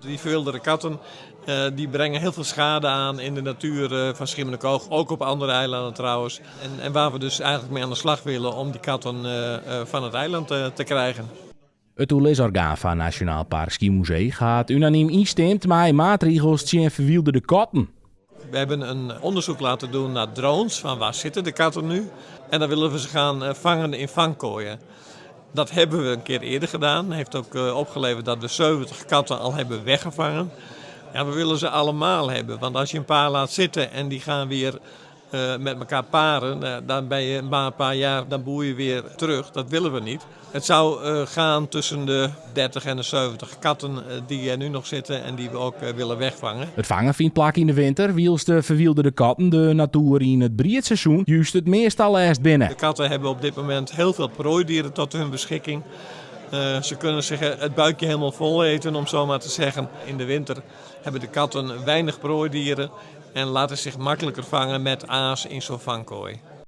Die verwilderde katten die brengen heel veel schade aan in de natuur van Schiermonnikoog, ook op andere eilanden trouwens. En waar we dus eigenlijk mee aan de slag willen om die katten van het eiland te krijgen. It oerlisorgaan fan Nasjonaal Park Skiermûntseach hat unanym ynstimd mei maatregels tsjin ferwylderde katten. We hebben een onderzoek laten doen naar drones, van waar zitten de katten nu? En dan willen we ze gaan vangen in vangkooien. Dat hebben we een keer eerder gedaan. Heeft ook opgeleverd dat we 70 katten al hebben weggevangen. Ja, we willen ze allemaal hebben, want als je een paar laat zitten en die gaan weer met elkaar paren, dan ben je maar een paar jaar, dan boer je weer terug. Dat willen we niet. Het zou gaan tussen de 30 en de 70 katten die er nu nog zitten en die we ook willen wegvangen. It fangen fynt plak yn de winter, wylst de ferwylderde katten de natuer yn it briedseizoen juist it meast ta lêst binne. De katten hebben op dit moment heel veel prooidieren tot hun beschikking. Ze kunnen zich het buikje helemaal vol eten, om zo maar te zeggen. In de winter hebben de katten weinig prooidieren en laten zich makkelijker vangen met aas in zo'n vangkooi.